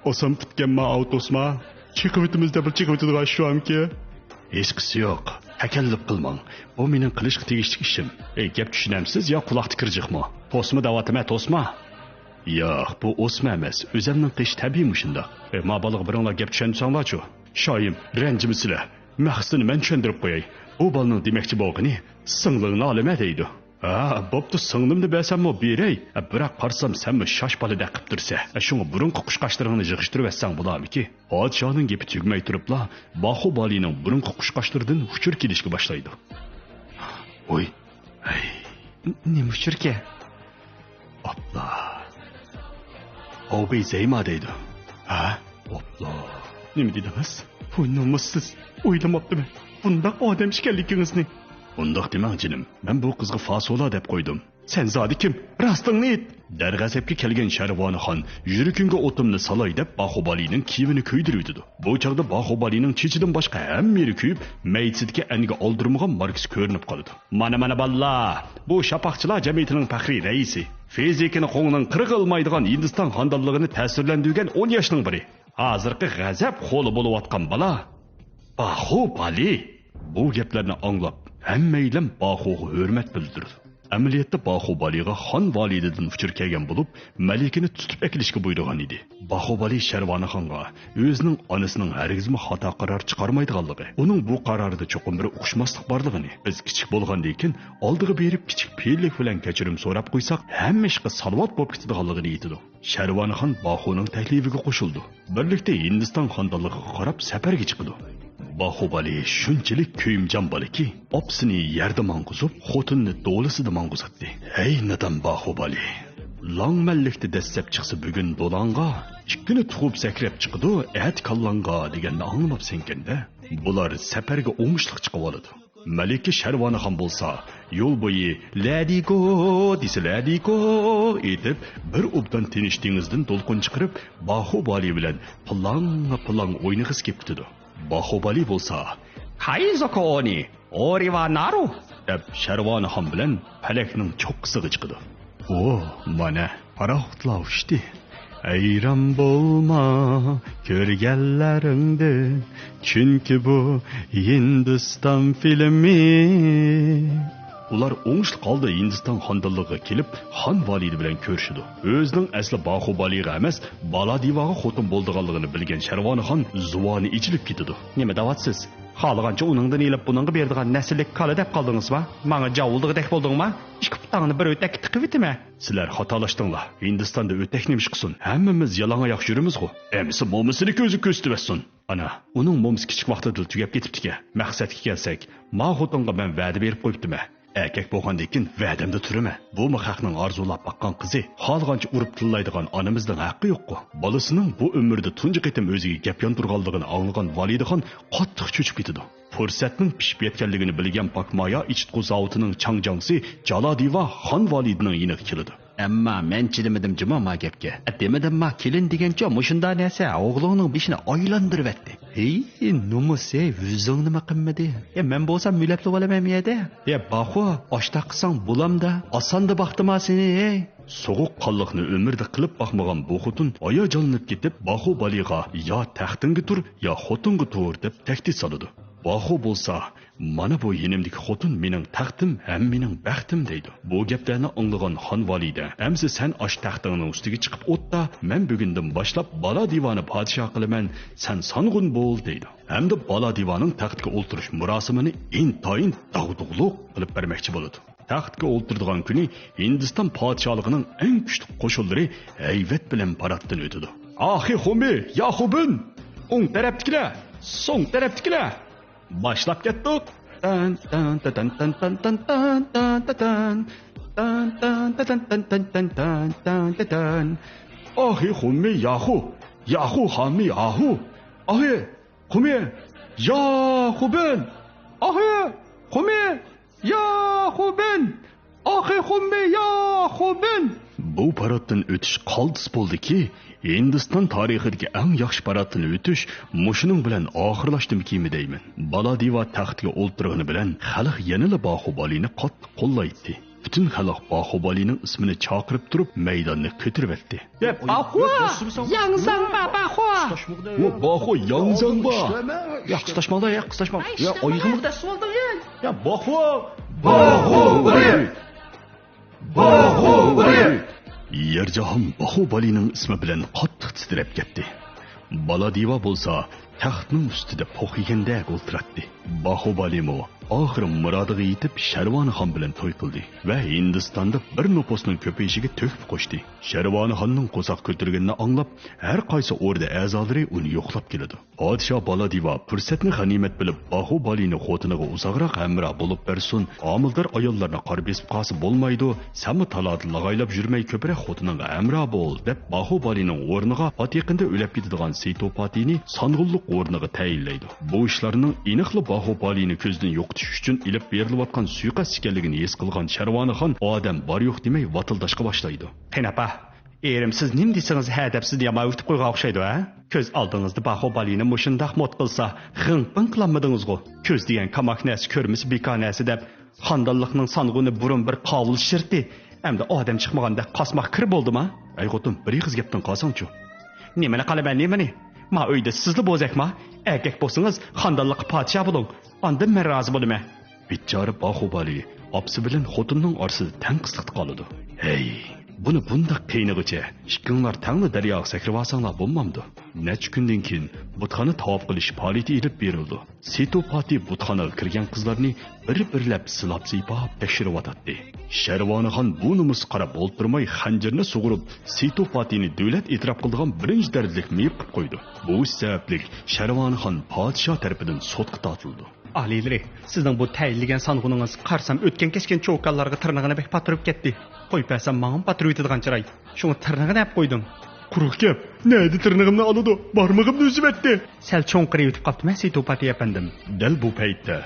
ئاسان پۈتكەنما ئاۋۇ توسما؟ چېقىۋېتىمىز دەپ بىر چېقىۋېتىدىغان ئىش شۇ ئەمكى؟ ھېچقىسى يوق. تەكەللۇپ قىلماڭ. بۇ مېنىڭ قىلىشقا تېگىشلىك ئىشىم. ئەي، گەپ چۈشىنەمسىز يا قۇلاق تىكىرجىقمۇ؟ توسما دەۋاتىمەن، توسما. ياق، بۇ ئوسما ئەمەس. ئۆزەمنىڭ قېشى تەبىئىي مۇشۇنداق. ئەي، ما بالىغا بىرىڭلار گەپ چۈشەندۈرسەڭلارچۇ؟ شايىم، رەنجىمىسىلە. مەقسىتىنى مەن چۈشەندۈرۈپ قوياي. بۇ بالىنىڭ دېمەكچى بولغىنى، سىڭلىڭنى ئالىمەن دەيدۇ. ھا، بوپتۇ، سىڭلىمنى بەرسەممۇ بېرەي. بىراق قارىسام، سەنمۇ شاش بالىدەك قىپ تۇرسەن. شۇڭا بۇرۇنقى قۇشقاچلىرىڭنى يىغىشتۇرۇۋەتسەڭ بولارمىكى؟ پادىشاھنىڭ گېپى تۈگىمەي تۇرۇپلا، باخۇبالىنىڭ بۇرۇنقى قۇشقاچلىرىدىن ئۇچۇر كېلىشكە باشلايدۇ. ۋوي، ھەي، نېمە ئۇچۇركەن؟ ئاپلا. ئاۋبېي زەيما دەيدۇ. ھە؟ ئاپلا. نېمە دېدىڭىز؟ ۋوي نومۇسسىز. ئويلىماپتىمەن بۇنداق ئادەم ئىكەنلىكىڭىزنى. ئۇنداق دېمەڭ جېنىم. مەن بۇ قىزغا فاسولا دەپ قويدۇم. سەن زادى كىم؟ راستىڭنى ئېيت! دەرغەزەپكە كەلگەن شەرۋانىخان يۈرىكىڭگە ئوتۇمنى سالاي دەپ باخۇبالىنىڭ كىيىمىنى كۆيدۈرۈۋېتىدۇ. بۇ چاغدا باخۇبالىنىڭ چېچىدىن باشقا ھەممە يېرى كۆيۈپ، مەيدىسىدىكى ئەنگە ئالدۇرمىغان ماركىسى كۆرۈنۈپ قالىدۇ. مانا، مانا بالىلار، بۇ شاپاقچىلار جەمئىيىتىنىڭ پەخرىي رەئىسى. فىزىكىنى قوڭنىڭ قىرىغا ئىلمايدىغان ھىندىستان خاندانلىقىنى تەسىرلەندۈرگەن ئون ياشنىڭ بىرى. ھازىرقى غەزەپ خولى بولۇۋاتقان بالا باخۇبالى. بۇ گەپلەرنى ئاڭلاپ، ھەممەيلەن باخۇغا ھۆرمەت بىلدۈرىدۇ. ئەمەلىيەتتە باخۇبالىغا خان ۋالىدىدىن ئۇچۇر كەلگەن بولۇپ، مەلىكىنى تۇتۇپ ئەكېلىشكە بۇيرۇغان ئىدى. باخۇبالى شەرۋانىخانغا ئۆزىنىڭ ئانىسىنىڭ ھەرگىزمۇ خاتا قارار چىقارمايدىغانلىقى، ئۇنىڭ بۇ قاراردا چوقۇم بىر ئۇقۇشماسلىق بارلىقىنى، بىز كىچىك بولغاندىن كېيىن ئالدىغا بېرىپ كىچىك پېئىللىك بىلەن كەچۈرۈم سوراپ قويساق، ھەممە ئىشقا سالاۋات بولۇپ كېتىدىغانلىقىنى ئېيتىدۇ. شەرۋانىخان باخۇنىڭ تەكلىپىگە قوشۇلىدۇ. بىرلىكتە ھىندىستان خاندانلىقىغا قاراپ سەپەرگە چىقىدۇ. باخۇبالى شۇنچىلىك كۆيۈمجان بالىكى، ئاپىسىنى يەردە ماڭغۇزۇپ، خوتۇنىنى دولىسىدا ماڭغۇزاتتى. ھەي نادان باخۇبالى! لاڭمەنلىكتە دەسسەپ چىقسا بۈگۈن دولاڭغا، ئىككىنى تۇغۇپ سەكرەپ چىقىدۇ ئەتە كاللاڭغا دېگەننى ئاڭلىماپسەنكەندە. بۇلار سەپەرگە ئوڭۇشلۇق چىقىۋالىدۇ. مەلىكە شەرۋانىخان بولسا يول بويى لەدىكو دېسە لەدىكو ئېيتىپ، بىر ئوبدان تىنچ دېڭىزدىن دولقۇن چىقىرىپ، باخۇبالى بىلەن پىلاڭ پىلاڭ ئوينىغۇسى كېلىپ كېتىدۇ. باخۇبالى بولسا كايزوكونى ئورىۋا نارۇ دەپ شەرۋانىخان بىلەن پەلەكنىڭ چوققىسىغا چىقىدۇ. ئو، مانا، پاراخوتلار ئۇچتى. ھەيران بولما كۆرگەنلىرىڭدىن، چۈنكى بۇ ھىندىستان فىلىمى. ئۇلار ئوڭۇشلۇق ھالدا ھىندىستان خانىدانلىقىغا كېلىپ، خان ۋالىدى بىلەن كۆرۈشىدۇ. ئۆزىنىڭ ئەسلى باھۇبالىغا ئەمەس، بالادىۋاغا خوتۇن بولىدىغانلىقىنى بىلگەن شەرۋانىخان زۇۋانى ئېچىلىپ كېتىدۇ. نېمە دەۋاتىسىز؟ خالىغانچە ئۇنىڭدىن ئېلىپ بۇنىڭغا بېرىدىغان نەسىللىك كالا دەپ قالدىڭىزما؟ ماڭا جاۋۇلدىغۇدەك بولدۇڭما؟ ئىككى پۇتۇڭنى بىر ئۆتەككە تىقىۋېتىمەن. سىلەر خاتالاشتىڭلار. ھىندىستاندا ئۆتەك نېمە ئىش قىلسۇن؟ ھەممىمىز يالاڭ ئاياق يۈرىمىزغۇ. ئەمىسە مومىسىنى كۆزى كۆرسىتىۋەتسۇن. ئانا، ئۇنىڭ مومىسى كىچىك ۋاقتىدىلا تۈگەپ كېتىپتىكەن. مەقسەتكە كەلسەك، ما خوتۇنغا مەن ۋەدە بېرىپ قويۇپتىمەن. ئەركەك بولغاندىن كېيىن ۋەدەمدە تۇرىمەن. بۇمۇ خەقنىڭ ئارزۇلاپ باققان قىزى. خالىغانچە ئۇرۇپ تىللايدىغان ئانىمىزنىڭ ھەققى يوققۇ. بالىسىنىڭ بۇ ئۆمرىدە تۇنجى قېتىم ئۆزىگە گەپ ياندۇرغانلىقىنى ئاڭلىغان ۋالىدىخان قاتتىق چۆچۈپ كېتىدۇ. پۇرسەتنىڭ پىشىپ يەتكەنلىكىنى بىلگەن پاكمايا ئىچىتقۇ زاۋۇتىنىڭ چاڭجاڭسى جالادىۋا خان ۋالىدىنىڭ يېنىغا كېلىدۇ. ئەمما مەن چىدىمىدىم جۇمۇ ما گەپكە. دېمىدىمما، كېلىن دېگەنچۇ مۇشۇنداق نەرسە ئوغلۇڭنىڭ بېشىنى ئايلاندۇرۇۋەتتى. ھېي، نومۇس، ھېي، ئۆزۈڭنىمۇ قىلمىدى. يا مەن بولسام مۆلەپلىۋالىمەن يەردە. يا باخۇ، ئاشتاق قىلساڭ بولامدا، ئاساندا باقتىما سېنى، ھېي. سوغۇق قانلىقنى ئۆمرىدە قىلىپ باقمىغان بۇ خوتۇن ھاياجانلىنىپ كېتىپ، باخۇبالىغا يا تەختىڭگە تۇر، يا خوتۇڭغا تۇر دەپ تەھدىت سالىدۇ. باخۇ بولسا، مانا بۇ يېنىمدىكى خوتۇن مېنىڭ تەختىم ھەم مېنىڭ بەختىم دەيدۇ. بۇ گەپلەرنى ئاڭلىغان خان ۋالىدە، ئەمسە سەن ئاشۇ تەختىڭنىڭ ئۈستىگە چىقىپ ئوتتا، مەن بۈگۈندىن باشلاپ بالا دىۋانى پادىشاھ قىلىمەن، سەن سانغۇن بول دەيدۇ. ھەمدە بالا دىۋانىنىڭ تەختكە ئولتۇرۇش مۇراسىمىنى ئىنتايىن داغدۇغىلىق قىلىپ بەرمەكچى بولىدۇ. تەختكە ئولتۇرىدىغان كۈنى ھىندىستان پادىشاھلىقىنىڭ ئەڭ كۈچلۈك قوشۇنلىرى ھەيۋەت بىلەن پاراتتىن ئۆتىدۇ. ئاخى خۇمى، ياخۇبىن! ئوڭ تەرەپتىكىلەر! سوڭ تەرەپتىكىلەر! باشلاپ كەتتۇق! تەن، تەن، تەتەن، تەن، تەن، تەن، تەن، تەتەن. تەن، تەن، تەتەن، تەن، تەن، تەن، تەن، تەن، تەتەن. ئاخى خۇمى، ياخۇ! ياخۇ خامى، ئاھۇ! ئاخى خۇمى، ياخۇبىن! ئاخى خۇمى! ياخۇبىن! ئاخى خۇممى ياخۇبىن! بۇ پاراتتىن ئۆتۈش قالتىس بولدىكى، ھىندىستان تارىخىدىكى ئەڭ ياخشى پاراتتىن ئۆتۈش مۇشۇنىڭ بىلەن ئاخىرلاشتىمىكىنمۇ دەيمەن. بالا دىۋا تەختكە ئولتۇرغىنى بىلەن خەلق يەنىلا باخۇبالىنى قاتتىق قوللايتتى. پۈتۈن خەلق باخۇبالىنىڭ ئىسمىنى چاقىرىپ تۇرۇپ مەيداننى كۆتۈرۈۋەتتى. يا باخۇ! ياڭزاڭبا باخۇ! ۋو باخۇ ياڭزاڭبا! يا قىستاشماڭلار، يا قىستاشماڭ. يا ئايىغىم. يا باخۇ! باخۇ! باخۇ! يەر جاھان باخۇبالىنىڭ ئىسمى بىلەن قاتتىق تىترەپ كەتتى. بالا دىۋا بولسا تەختنىڭ ئۈستىدە پوق يېگەندەك ئولتۇراتتى. باخۇبالىمۇ ئاخىرى مۇرادىغا يېتىپ، شەرۋانىخان بىلەن توي قىلدى ۋە ھىندىستاندا بىر نوپۇسنىڭ كۆپىيىشىگە تۆھپە قوشتى. شەرۋانىخاننىڭ قورساق كۆتۈرگىنىنى ئاڭلاپ، ھەر قايسى ئوردا ئەزالىرى ئۇنى يوقلاپ كېلىدۇ. پادىشاھ بالادىۋا پۇرسەتنى غەنىيمەت بىلىپ، باخۇبالىنى خوتۇنىغا ئۇزاقراق ھەمراھ بولۇپ بەرسۇن، ھامىلىدار ئاياللارنى قارا بېسىپ قالسا بولمايدۇ، سەنمۇ تالادا لاغايلاپ يۈرمەي كۆپرەك خوتۇنۇڭغا ھەمراھ بول، دەپ باخۇبالىنىڭ ئورنىغا پات يېقىندا ئۆلۈپ كېتىدىغان سېتوپاتىنى سانغۇنلۇق ئورنىغا تەيىنلەيدۇ. بۇ ئىشلارنىڭ ئېنىقلا باخۇبالىنى كۆزدىن يوقىتىش ئۈچۈن ئېلىپ بېرىلىۋاتقان سۇيىقەست ئىكەنلىكىنى ھېس قىلغان شەرۋانىخان ئادەم بار يوق دېمەي ۋاتىلداشقا باشلايدۇ. قېنى ئاپا، ئېرىم سىز نېمە دېسىڭىز ھە دەپ سىزنى يامان ئۆگىتىپ قويغان ئوخشايدۇ ھە؟ كۆز ئالدىڭىزدا باخۇبالىنى مۇشۇنداق موت قىلسا غىڭ-پىڭ قىلالمىدىڭىزغۇ؟ كۆز دېگەن كاماك نەرسە كۆرمىسە بىكار نەرسە دەپ خاندانلىقنىڭ سانغۇنى بۇرۇن بىر قاۋۇل شىرتى، ئەمدى ئادەم چىقمىغاندەك قاسماق كىر بولدىما؟ ئەي خوتۇن، بىر ئېغىز گەپتىن قالساڭچۇ. نېمىنى قالىمەن نېمىنى؟ ما ئۆيدە سىزلا بوزەكما؟ ئەركەك بولسىڭىز خاندانلىققا پادىشاھ بولۇڭ، ئاندىن مەن رازى بولىمەن. بىچارە باخۇبالى ئاپىسى بىلەن خوتۇننىڭ ئارىسىدا تەڭ قىسلىقتا قالىدۇ. ھەي، بۇنى بۇنداق قىينىغۇچە، ئىككىڭلار تەڭلا دەرياغا سەكرىۋالساڭلار بولمامدۇ؟ نەچچە كۈندىن كېيىن بۇتخانا تاۋاپ قىلىش پائالىيىتى ئېلىپ بېرىلىدۇ. سېتوپاتى بۇتخانىغا كىرگەن قىزلارنى بىر-بىرلەپ سىلاپ-سىيپاپ تەكشۈرۈۋاتاتتى. شەرۋانىخان بۇ نومۇسقا قاراپ ئولتۇرماي خەنجىرىنى سۇغۇرۇپ، سېتوپاتىنى دۆلەت ئېتىراپ قىلىدىغان بىرىنچى دەرىجىلىك مېيىپ قىلىپ قويىدۇ. بۇ ئىش سەۋەبلىك شەرۋانىخان پادىشاھ تەرىپىدىن سوتقا تارتىلىدۇ. ئالىيلىرى، سىزنىڭ بۇ تەيىنلىگەن سانغۇنىڭىز قارىسام ئۆتكەن-كەچكەن چوكانلارغا تىرنىقىنى بەك پاتۇرۇپ كەتتى. قويۇپ بەرسەم ماڭىمۇ پاتۇرۇۋېتىدىغان چىراي. شۇڭا تىرنىقىنى ئەپ قويدۇم. قۇرۇق گەپ. نەدە تىرنىقىمنى ئالىدۇ؟ بارمىقىمنى ئۈزۈۋەتتى. سەل چوڭقۇرىۋېتىپ قاپتىمەن سېتوپاتى ئەپەندىم. دەل بۇ پەيتتە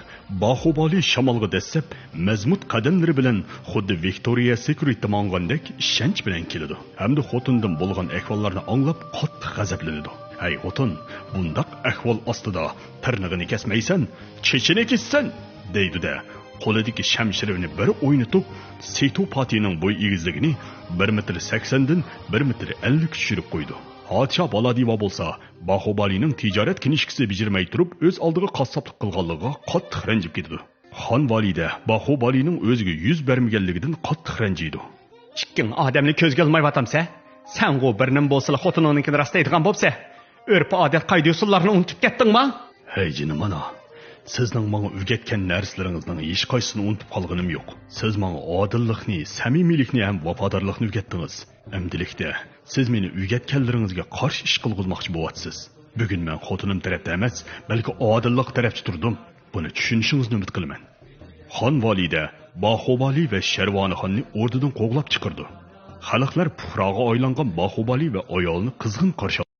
باخۇبالى شامالغا دەسسەپ، مەزمۇت قەدەملىرى بىلەن خۇددى ۋىكتورىيە سېكرېتتا ماڭغاندەك ئىشەنچ بىلەن كېلىدۇ ھەمدە خوتۇنىدىن بولغان ئەھۋاللارنى ئاڭلاپ قاتتىق غەزەپلىنىدۇ. ھەي خوتۇن، بۇنداق ئەھۋال ئاستىدا تىرنىقىنى كەسمەيسەن، چېچىنى كېسىسەن! دەيدۇ-دە، قولىدىكى شەمشىرىنى بىر ئوينىتىپ، سېيتۇ پاتىنىڭ بوي ئېگىزلىكىنى بىر مېتىر سەكسەندىن بىر مېتىر ئەللىككە چۈشۈرۈپ قويىدۇ. پادىشاھ بالادىۋا بولسا باخۇبالىنىڭ تىجارەت كىنىشكىسى بېجىرمەي تۇرۇپ ئۆز ئالدىغا قاسساپلىق قىلغانلىقىغا قاتتىق رەنجىپ كېتىدۇ. خان ۋالىدە باخۇبالىنىڭ ئۆزىگە يۈز بەرمىگەنلىكىدىن قاتتىق رەنجىيدۇ. ئىككىڭ ئادەمنى كۆزگە ئىلمايۋاتامسە؟ سەنغۇ بىر نېمە بولسىلا خوتۇنۇڭنىڭكىنى راستلايدىغان بوپسە. ئۆرپ-ئادەت، قائىدە-ئۇسۇللارنى ئۇنتۇپ كەتتىڭما؟ ھەي جېنىم ئانا، سىزنىڭ ماڭا ئۆگەتكەن نەرسىلىرىڭىزنىڭ ھېچقايسىسىنى ئۇنتۇپ قالغىنىم يوق. سىز ماڭا ئادىللىقنى، سەمىمىيلىكنى ھەم ۋاپادارلىقنى ئۆگەتتىڭىز. ئەمدىلىكتە سىز مېنى ئۆگەتكەنلىرىڭىزگە قارشى ئىش قىلغۇزماقچى بولۇۋاتىسىز. بۈگۈن مەن خوتۇنۇم تەرەپتە ئەمەس، بەلكى ئادىللىق تەرەپتە تۇردۇم. بۇنى چۈشىنىشىڭىزنى ئۈمىد قىلىمەن. خان ۋالىدە باخۇبالى ۋە شەرۋانىخاننى ئوردىدىن قوغلاپ چىقىرىدۇ. خەلقلەر پۇقراغا ئايلانغان باخۇبالى ۋە ئايالىنى قىزغىن قارشى ئالىدۇ.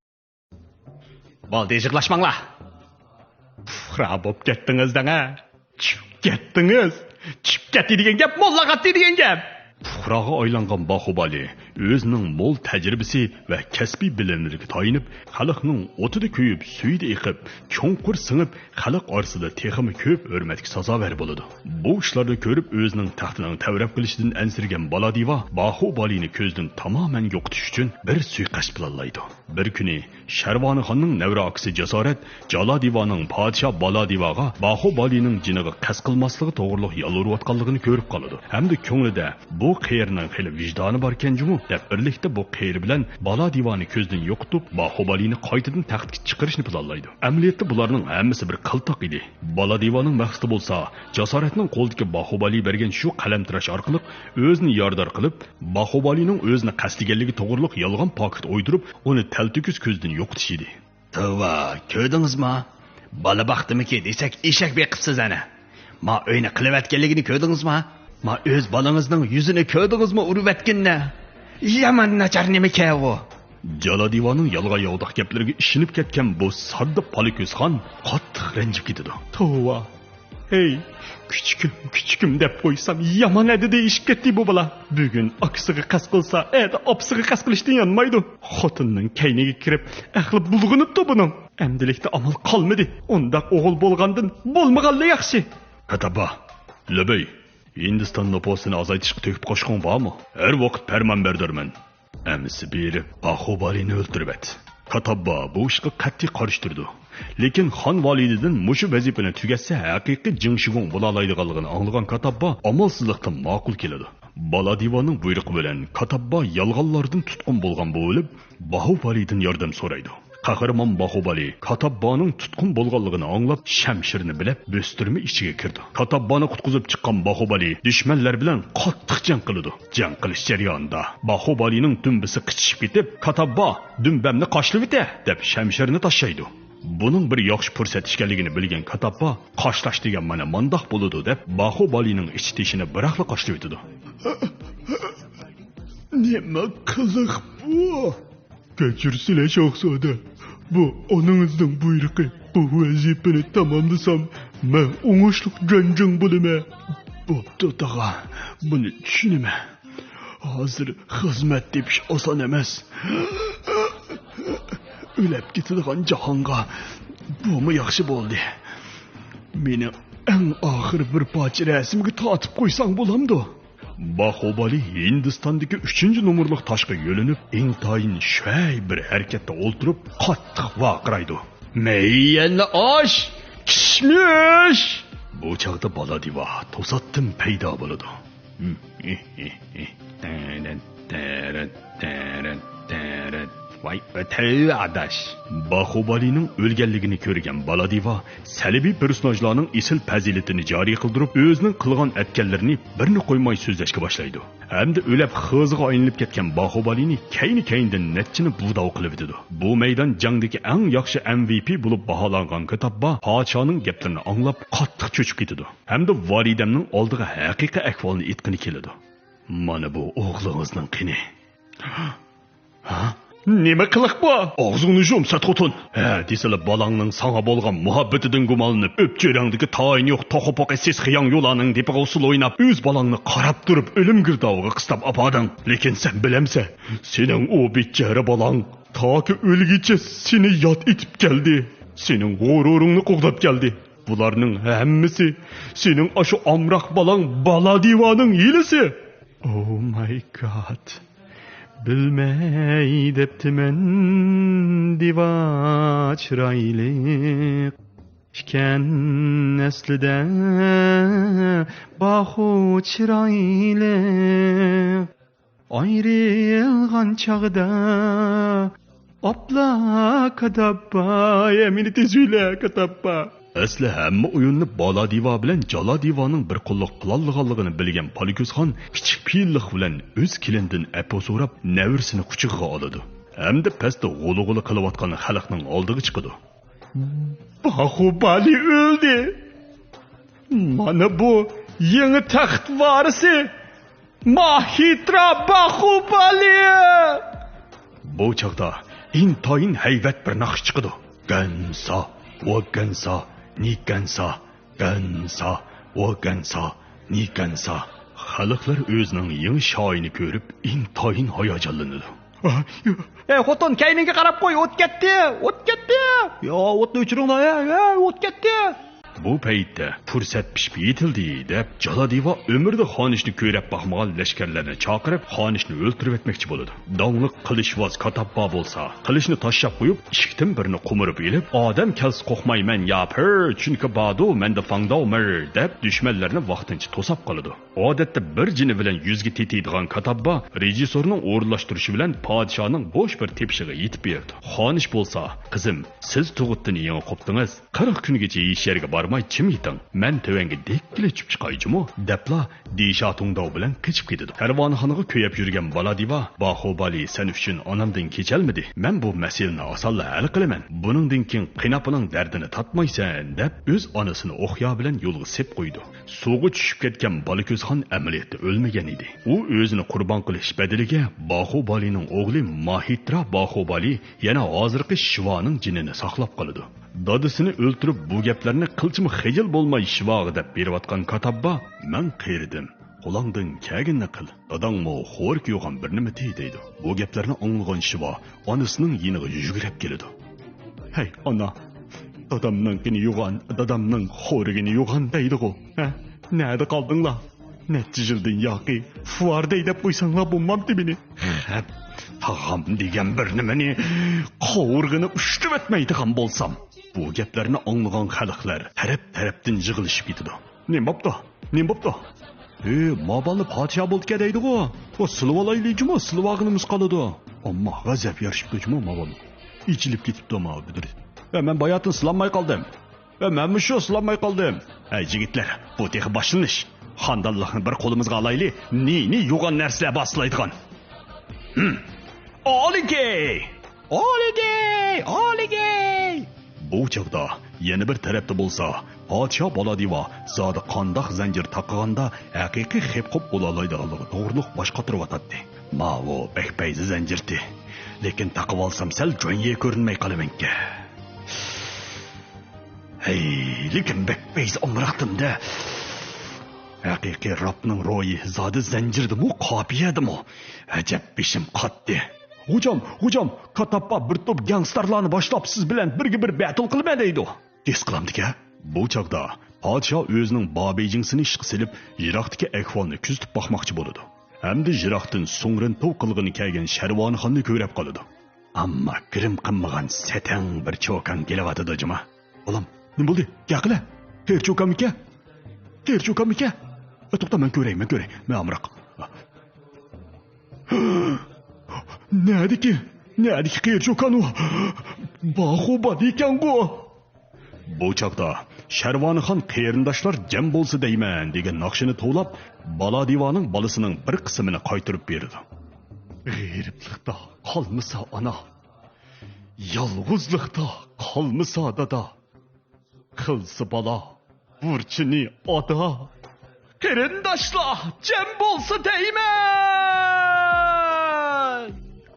بولدى، يىغلاشماڭلار. پۇقرا بوپ كەتتىڭىز دەڭە. چۈشۈپ كەتتىڭىز. چۈشۈپ كەتتى دېگەن گەپ، موللاغا ئاتتى دېگەن گەپ. پۇقراغا ئايلانغان باخۇبالى ئۆزىنىڭ مول تەجرىبىسى ۋە كەسپىي بىلىملىرىگە تايىنىپ، خەلقنىڭ ئوتىدا كۆيۈپ، سۈيىدە ئېقىپ، چوڭقۇر سىڭىپ، خەلق ئارىسىدا تېخىمۇ كۆپ ھۆرمەتكە سازاۋەر بولىدۇ. بۇ ئىشلارنى كۆرۈپ، ئۆزىنىڭ تەختىنىڭ تەۋرەپ قېلىشىدىن ئەنسىرىگەن بالادىۋا باخۇبالىنى كۆزدىن تامامەن يوقىتىش ئۈچۈن بىر سۇيىقەست پىلانلايدۇ. بىر كۈنى شەرۋانىخاننىڭ نەۋرە ئاكىسى جاسارەت جالادىۋانىڭ پادىشاھ بالادىۋاغا باخۇبالىنىڭ جېنىغا قەست قىلماسلىقى توغرۇلۇق يالۋۇرۇۋاتقانلىقىنى كۆرۈپ قالىدۇ ھەمدە كۆڭلىدە، بۇ قېرىنىڭ خېلى ۋىجدانى باركەن جۇمۇ دەپ، بىرلىكتە بۇ قېرى بىلەن بالادىۋانى كۆزدىن يوقىتىپ، باخۇبالىنى قايتىدىن تەختكە چىقىرىشنى پىلانلايدۇ. ئەمەلىيەتتە بۇلارنىڭ ھەممىسى بىر قىلتاق ئىدى. بالادىۋانىڭ مەقسىتى بولسا، جاسارەتنىڭ قولىدىكى باخۇبالى بەرگەن شۇ قەلەمتىراش ئارقىلىق ئۆزىنى يارىدار قىلىپ، باخۇبالىنىڭ ئۆزىنى قەستلىگەنلىكى توغرۇلۇق يالغان پاكىت ئويدۇرۇپ، ئۇنى تەلتۆكۈس كۆزدىن يوقىتىش ئىدى. توۋا، كۆردىڭىزمۇ؟ بالا باقتىمىكى دېسەك، ئېشەك بېقىپسىز ئەنە. ما ئۆينى قىلىۋەتكەنلىكىنى كۆردىڭىزمۇ؟ ما ئۆز بالىڭىزنىڭ يۈزىنى كۆردىڭىزمۇ ئۇرۇۋەتكىنىنى؟ يامان ناچار نېمىكەن ئۇ؟ جالادىۋانىڭ يالغان-ياۋىداق گەپلىرىگە ئىشىنىپ كەتكەن بۇ ساددا پالىكۆز خان قاتتىق رەنجىپ كېتىدۇ. توۋا، ھەي، كۈچۈكۈم، كۈچۈكۈم دەپ قويسام، يامان ئەدە دېيىشىپ كەتتى بۇ بالا. بۈگۈن ئاكىسىغا قەست قىلسا، ئەتە ئاپىسىغا قەست قىلىشتىن يانمايدۇ. خوتۇننىڭ كەينىگە كىرىپ، ئەقلى بۇلغىنىپتۇ بۇنىڭ. ئەمدىلىكتە ئامال قالمىدى. ئۇنداق ئوغۇل بولغاندىن بولمىغانلا ياخشى. كاتابا، لېبەي، ھىندىستان نوپۇسىنى ئازايتىشقا تۆھپە قوشقۇڭ بارمۇ؟ ھەر ۋاقىت پەرمانبەردارمەن. ئەمىسە بېرىپ، باخۇبالىنى ئۆلتۈرۈۋەت. كاتاببا بۇ ئىشقا قەتئىي قارشى تۇرىدۇ. لېكىن خان ۋالىدىدىن مۇشۇ ۋەزىپىنى تۈگەتسە، ھەقىقىي جېڭ شىگۇڭ بولالايدىغانلىقىنى ئاڭلىغان كاتاببا ئامالسىزلىقتىن ماقۇل كېلىدۇ. بالا دىۋاننىڭ بۇيرۇقى بىلەن كاتاببا يالغانلاردىن تۇتقۇن بولغان بولۇپ، باخۇبالىدىن ياردەم سورايدۇ. قەھرىمان باخۇبالى كاتاببانىڭ تۇتقۇن بولغانلىقىنى ئاڭلاپ، شەمشىرىنى بىلەپ، بۆستۈرمە ئىچىگە كىرىدۇ. كاتاببانى قۇتقۇزۇپ چىققان باخۇبالى دۈشمەنلەر بىلەن قاتتىق جەڭ قىلىدۇ. جەڭ قىلىش جەريانىدا باخۇبالىنىڭ دۈمبىسى قىچىشىپ كېتىپ، كاتاببا، «دۈمبەمنى قاشلىۋېتە!» دەپ شەمشىرىنى تاشلايدۇ. بۇنىڭ بىر ياخشى پۇرسەت ئىكەنلىكىنى بىلگەن كاتاببا، «قاشلاش دېگەن مانا مانداق بولىدۇ» دەپ، باخۇبالىنىڭ ئىچ تېشىنى بىراقلا قاشلىۋېتىدۇ. نېمە قىلىق بۇ؟ كەچۈرسىلە، شاھزادە. بۇ ئانىڭىزنىڭ بۇيرۇقى. بۇ ۋەزىپىنى تاماملىسام، مەن ئوڭۇشلۇق جەڭچىڭ بولىمەن. بوپتۇ، تاغا. بۇنى چۈشىنىمەن. ھازىر خىزمەت تېپىش ئاسان ئەمەس. ئۆلەپ كېتىدىغان جاھانغا بۇمۇ ياخشى بولدى. مېنى ئەڭ ئاخىر بىر پارچە رەسىمگە تارتىپ قويساڭ بولامدۇ؟ باخۇبالى ھىندىستاندىكى ئۈچىنچى نومۇرلۇق تاشقا يۆلىنىپ، ئىنتايىن شۈەي بىر ھەرىكەتتە ئولتۇرۇپ، قاتتىق ۋارقىرايدۇ. مەييەننى ئاش! كىشمىش! بۇ چاغدا بالا دىۋا توساتتىن پەيدا بولىدۇ. ۋاي ئۆتەۋ ئاداش! باخۇبالىنىڭ ئۆلگەنلىكىنى كۆرگەن بالا دىۋا سەلبىي پېرسوناژلارنىڭ ئېسىل پەزىلىتىنى جارى قىلدۇرۇپ، ئۆزىنىڭ قىلغان ئەتكەنلىرىنى بىرنى قويماي سۆزلەشكە باشلايدۇ. ھەمدە ئۆلەپ خىزىغا ئايلىنىپ كەتكەن باخۇبالىنى كەينى-كەينىدىن نەچچىنى بۇداۋ قىلىۋېتىدۇ. بۇ مەيدان جەڭدىكى ئەڭ ياخشى ئەم ۋى پى بولۇپ باھالانغان كاتاببا پادىشاھنىڭ گەپلىرىنى ئاڭلاپ قاتتىق چۆچۈپ كېتىدۇ. ھەمدە ۋالىدەمنىڭ ئالدىغا ھەقىقىي ئەھۋالنى ئېيتقىنى كېلىدۇ. مانا بۇ ئوغلىڭىزنىڭ قېنى. ھا؟ نېمە قىلىق بۇ؟ ئاغزىڭنى يۇم، سەت خوتۇن! ھە دېسىلا، بالاڭنىڭ ساڭا بولغان مۇھەببىتىدىن گۇمانلىنىپ، ئۆپچۆرەڭدىكى تايىنى يوق توخۇ پوقى سېسىق ياڭيۇلانىڭ دېپىغا ئۇسسۇل ئويناپ، ئۆز بالاڭنى قاراپ تۇرۇپ ئۆلۈم گىردابىغا قىستاپ ئاپاردىڭ. لېكىن سەن بىلەمسەن، سېنىڭ ئۇ بىچارە بالاڭ تاكى ئۆلگىچە سېنى ياد ئېتىپ كەلدى. سېنىڭ غۇرۇرۇڭنى قوغداپ كەلدى. بۇلارنىڭ ھەممىسى سېنىڭ ئاشۇ ئامراق بالاڭ بالادىۋانىڭ ھىيلىسى. Oh my God. بىلمەي دەپتىمەن دىۋا چىرايلىق ئىكەن ئەسلىدە باخۇ چىرايلىق. ئايرىلغان چاغدا ئاپلا كاتاپپا، يا مېنى تېزۈيلە كاتاپپا. ئەسلى ھەممە ئويۇننى بالادىۋا بىلەن جالادىۋانىڭ بىر قوللۇق پىلانلىغانلىقىنى بىلگەن بالىكۆز خان كىچىك پېئىللىق بىلەن ئۆز كېلىنىدىن ئەپۇ سوراپ، نەۋرىسىنى قۇچىقىغا ئالىدۇ ھەمدە پەستە غۇلۇ-غۇلۇ قىلىۋاتقان خەلقنىڭ ئالدىغا چىقىدۇ. باخۇبالى ئۆلدى. مانا بۇ يېڭى تەخت ۋارىسى ماھىترا باخۇبالى. بۇ چاغدا ئىنتايىن ھەيۋەت بىر ناخشا چىقىدۇ. گەنسا، ۋاگەنسا، نىگەنسا، گەنسا، ۋاگەنسا، نىگەنسا. خەلقلەر ئۆزىنىڭ يېڭى شاھىنى كۆرۈپ ئىنتايىن ھاياجانلىنىدۇ. ئەي خوتۇن، كەينىڭگە قاراپ قوي، ئوت كەتتى، ئوت كەتتى. يا، ئوتنى ئۆچۈرۈڭلار، ھە، ھە، ئوت كەتتى. بۇ پەيتتە پۇرسەت پىشىپ يېتىلدى دەپ، جالادىۋا ئۆمرىدە خانىشنى كۆرەپ باقمىغان لەشكەرلەرنى چاقىرىپ، خانىشنى ئۆلتۈرۈۋەتمەكچى بولىدۇ. داڭلىق قىلىچۋاز كاتاپپا بولسا، قىلىچنى تاشلاپ قويۇپ، ئىشىكتىن بىرنى قومۇرۇپ ئېلىپ، ئادەم كەلسە قورقمايمەن يا پىر، چۈنكى باردۇ مەندە فاڭداۋ مىر، دەپ دۈشمەنلەرنى ۋاقتىنچە توساپ قالىدۇ. ئادەتتە بىر جېنى بىلەن يۈزگە تېتىيدىغان كاتاپپا رېژىسسورنىڭ ئورۇنلاشتۇرۇشى بىلەن پادىشاھنىڭ بوش بىر تېپىشىغا يېتىپ بېرىدۇ. خانىش بولسا، قىزىم، سىز تۇغۇتتىن يېڭى قوپتىڭىز، قىرىق كۈنگىچە ھېچ يەرگە بارماي جىم يېتىڭ، مەن تۆۋەنگە دەككىلە چۈشۈپ چىقاي جۇمۇ، دەپلا دىشا تۇڭداۋ بىلەن قېچىپ كېتىدۇ. كارۋانخانىغا كۆيۈپ يۈرگەن بالادىۋا، باخۇبالى سەن ئۈچۈن ئانامدىن كېچەلمىدى، مەن بۇ مەسىلىنى ئاسانلا ھەل قىلىمەن، بۇنىڭدىن كېيىن قېناپىنىڭ دەردىنى تارتمايسەن، دەپ ئۆز ئانىسىنى ئوقيا بىلەن يولغا سېلىپ قويىدۇ. سۇغا چۈشۈپ كەتكەن بالىكۆز خان ئەمەلىيەتتە ئۆلمىگەن ئىدى. ئۇ ئۆزىنى قۇربان قىلىش بەدىلىگە باخۇبالىنىڭ ئوغلى ماھىترا باخۇبالى يەنە ھازىرقى شىۋانىڭ جېنىنى ساقلاپ قالىدۇ. دادىسىنى ئۆلتۈرۈپ، بۇ گەپلەرنى قىلچىمۇ خىجىل بولماي شىۋاغا دەپ بېرىۋاتقان كاتاببا، مەن قېرىدىم، قولۇڭدىن كەلگىنىنى قىل. داداڭمۇ خورىكى يوغان بىر نېمىتى دەيدۇ. بۇ گەپلەرنى ئاڭلىغان شىۋا ئانىسىنىڭ يېنىغا يۈگۈرۈپ كېلىدۇ. ھەي ئانا، دادامنىڭكىنى يوغان، دادامنىڭ خورىكىنى يوغان دەيدىغۇ. ھە؟ نەدە قالدىڭلار؟ نەچچە يىلدىن ياقى فۇۋار دەي دەپ قويساڭلار بولمامتى مېنى؟ خەپ، تاغام دېگەن بىر نېمىنى قاۋۇرغىنى ئۇشتۇۋەتمەيدىغان بولسام. بۇ گەپلەرنى ئاڭلىغان خەلقلەر تەرەپ-تەرەپتىن يىغىلىشىپ كېتىدۇ. نېمە بوپتۇ؟ نېمە بوپتۇ؟ ھې، ما بالىنى پادىشاھ بولدىكەن دەيدىغۇ. ئۇ سىلىۋالايلى جۇمۇ، سىلىۋالغىنىمىز قالىدۇ. ئەمما غەزەپ يارىشىپتۇ جۇمۇ ما بالا. ئېچىلىپ كېتىپتۇ ما بىدىر. ۋە مەن باياتىن سىلانماي قالدىم. ۋە مەنمۇ شۇ سىلانماي قالدىم. ھەي يىگىتلەر، بۇ تېخى باشلىنىش. خاندانلىقنى بىر قولىمىزغا ئالايلى. نى نى يوغان نەرسىلەر باسلايدىغان. ھىم. ئالىكەي! ئالىكەي! ئالىكەي! بۇ چاغدا يەنە بىر تەرەپتە بولسا، پادىشاھ بالادىۋا زادى قانداق زەنجىر تاقىغاندا ھەقىقىي خېپ-خوپ بولالايدىغانلىقى توغرۇلۇق باش قاتۇرۇۋاتاتتى. ماۋۇ بەك پەيزى زەنجىرتى. لېكىن تاقىۋالسام سەل جۇەنيې كۆرۈنمەي قالىمەنكەن. ھەي، لېكىن بەك پەيزى ئامراقتىم-دە. ھەقىقىي راپنىڭ روھى زادى زەنجىردىمۇ، قاپىيەدىمۇ؟ ئەجەب بېشىم قاتتى. غوجام، غوجام، كاتاپپا بىر توپ گەڭستارلارنى باشلاپ سىز بىلەن بىرگە بىر بەتىل قىلىمەن دەيدۇ. تېس قىلامدىكەن؟ بۇ چاغدا پادىشاھ ئۆزىنىڭ بابېيجىڭسىنى ئىشقا سېلىپ، يىراقتىكى ئەھۋالنى كۆزىتىپ باقماقچى بولىدۇ. ھەمدە يىراقتىن سۇڭرىن توۋ قىلغىنى كەلگەن شەرۋانىخاننى كۆرۈپ قالىدۇ. ئەمما گىرىم قىلمىغان سەتەڭ بىر چوكان كېلىۋاتىدۇ جۇما. بالام، نېمە بولدى؟ گەپ قىلە. قېرى چوكانمىكەن؟ قېرى چوكانمىكەن؟ ئە، توختا، مەن كۆرەي، مەن كۆرەي. مەن ئامراق. نەدىكى؟ نەدىكى قېرى چوكان ئۇ؟ باخۇبالى ئىكەنغۇ. بۇ چاغدا شەرۋانىخان قېرىنداشلار جەم بولسا دەيمەن دېگەن ناخشىنى توۋلاپ، بالادىۋانىڭ بالىسىنىڭ بىر قىسمىنى قايتۇرۇپ بېرىدۇ. غېرىبلىقتا قالمىسا ئانا، يالغۇزلۇقتا قالمىسا دادا، قىلسا بالا بۇرچىنى ئادا. قېرىنداشلار جەم بولسا دەيمەن!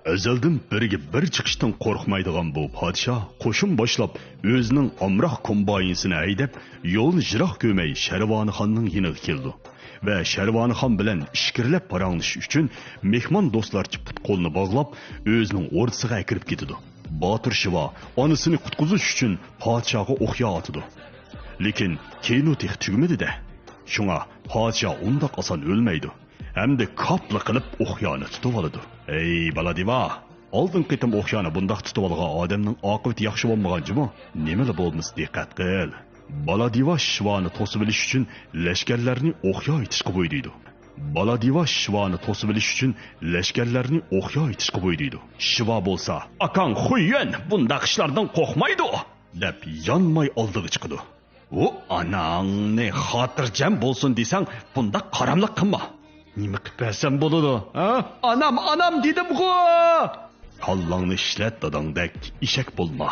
ئەزەلدىن بىرگە بىر چىقىشتىن قورقمايدىغان بۇ پادىشاھ قوشۇن باشلاپ، ئۆزىنىڭ ئامراق كومباينىسىنى ھەيدەپ، يولنى يىراق كۆرمەي شەرۋانىخاننىڭ يېنىغا كېلىدۇ ۋە شەرۋانىخان بىلەن ئىچكىرىلەپ پاراڭلىشىش ئۈچۈن مېھمان دوستلارچە پۇت-قولىنى باغلاپ، ئۆزىنىڭ ئوردىسىغا ئەكىرىپ كېتىدۇ. باتۇر شىۋا ئانىسىنى قۇتقۇزۇش ئۈچۈن پادىشاھقا ئوقيا ئاتىدۇ. لېكىن كىنو تېخى تۈگىمىدى-دە. شۇڭا پادىشاھ ئۇنداق ئاسان ئۆلمەيدۇ. ھەمدە كاپلا قىلىپ ئوقيانى تۇتۇۋالىدۇ. ئەي، بالا دىۋا! ئالدىنقى قېتىم ئوقيانى بۇنداق تۇتۇۋالغان ئادەمنىڭ ئاقىۋىتى ياخشى بولمىغان جۇمۇ. نېمىلا بولمىسا دىققەت قىل. بالا دىۋا شىۋانى توسۇۋېلىش ئۈچۈن لەشكەرلەرنى ئوقيا ئېتىشقا بۇيرۇيدۇ. بالا دىۋا شىۋانى توسۇۋېلىش ئۈچۈن لەشكەرلەرنى ئوقيا ئېتىشقا بۇيرۇيدۇ. شىۋا بولسا، «ئاكاڭ خۇييۈەن بۇنداق ئىشلاردىن قورقمايدۇ!» دەپ يانماي ئالدىغا چىقىدۇ. «ئۇ ئاناڭنى خاتىرجەم بولسۇن دېسەڭ، بۇنداق قاراملىق قىلما.» «نېمە قىلىپ بەرسەم بولىدۇ، ھە؟ ئانام، ئانام دېدىمغۇ!» «كاللاڭنى ئىشلەت، داداڭدەك ئېشەك بولما.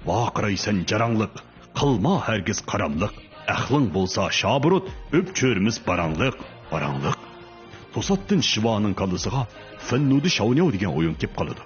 ۋارقىرايسەن جاراڭلىق، قىلما ھەرگىز قاراملىق. ئەقلىڭ بولسا شابۇرۇت، ئۆپ چۆرىمىز باراڭلىق، باراڭلىق.» توساتتىن شىۋانىڭ كاللىسىغا فېننۇدى شاۋنياۋ دېگەن ئويۇن كېلىپ قالىدۇ.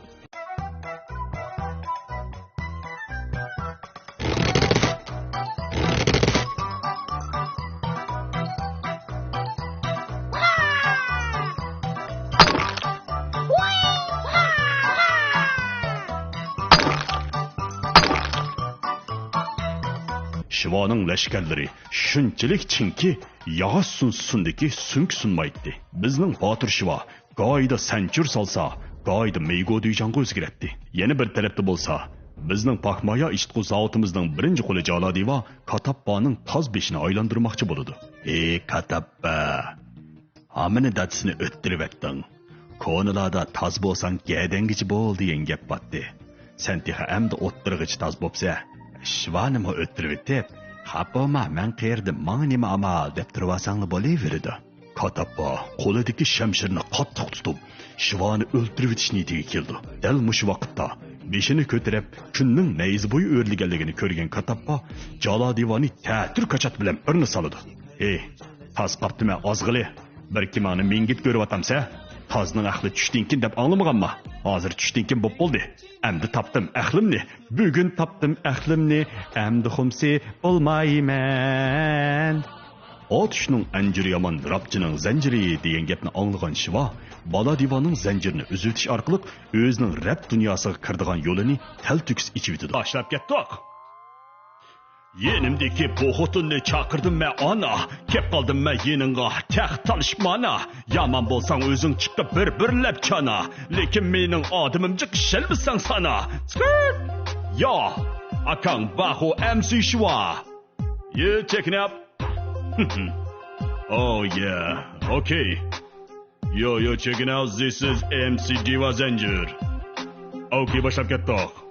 شىۋانىڭ لەشكەرلىرى شۇنچىلىك چىڭكى، ياغاچ سۇنسا سۇندىكى سۈڭكى سۇنمايتتى. بىزنىڭ باتۇر شىۋا گاھىدا سەنچۈر سالسا، گاھىدا مېيگودۈيجاڭغا ئۆزگىرەتتى. يەنە بىر تەرەپتە بولسا، بىزنىڭ پاكمايا ئىشلىتقۇ زاۋۇتىمىزنىڭ بىرىنچى قولى جالادىۋا كاتاپپانىڭ تاز بېشىنى ئايلاندۇرماقچى بولىدۇ. «ئى كاتاپپا! ھامىنى دادىسىنى ئۆتتۈرۈۋەتتىڭ. كونىلاردا تاز بولساڭ گەدەنگىچە بول دېگەن گەپ بارتتى. سەن تېخى ئەمدى ئوتتۇرىغىچە تاز بوپسە، شىۋانىمۇ ئۆتتۈرۈۋېتىپ، خاپا بولما، مەن قېرىدىم، ماڭا نېمە ئامال دەپ تۇرۇۋالساڭلا بولۇۋېرىدۇ.» كاتاپپا قولىدىكى شەمشىرىنى قاتتىق تۇتۇپ، شىۋانى ئۆلتۈرۈۋېتىش نىيىتىگە كېلىدۇ. دەل مۇشۇ ۋاقىتتا بېشىنى كۆتۈرۈپ، كۈننىڭ نەيزە بويى ئۆرلىگەنلىكىنى كۆرگەن كاتاپپا جالادىۋانى تەتۈر كاچات بىلەن بىرنى سالىدۇ. «ھېي، تاز قاپتىمەن ئازغىلى! بىر كىمانى مىڭگىت كۆرۈۋاتامسە؟ تازنىڭ ئەقلى چۈشتىنكىن دەپ ئاڭلىمىغانما؟ ھازىر چۈشتىنكىن بوپ بولدى. ئەمدى تاپتىم ئەقلىمنى، بۈگۈن تاپتىم ئەقلىمنى، ئەمدى خۇمسى بولمايمەن.» «ئاتۇشنىڭ ئەنجۈرى يامان، راپچىنىڭ زەنجىرى» دېگەن گەپنى ئاڭلىغان شىۋا بالا دىۋانىڭ زەنجىرىنى ئۈزۈۋېتىش ئارقىلىق ئۆزىنىڭ رەپ دۇنياسىغا كىرىدىغان يولىنى تەلتۆكۈس ئېچىۋېتىدۇ. «باشلاپ كەتتۇق! يېنىمدىكى بۇ خوتۇننى چاقىردىم مەن ئانا، كەپ قالدىم مەن يېنىڭغا تەخت تالىشىپ مانا. يامان بولساڭ ئۆزۈڭ چىقىپ بىر-بىرلەپ چانا، لېكىن مېنىڭ ئادىمىم جىق ئىشەنمىسەڭ سانا.» «يا، ئاكاڭ باخۇ ئەمسى شىۋا.» «يا، چېكىن ئاپ.» «Oh yeah, okay. Yo, yo, check it out, this is ئەمسى دىۋا زەنجىر. Okay, باشلاپ كەتتۇق.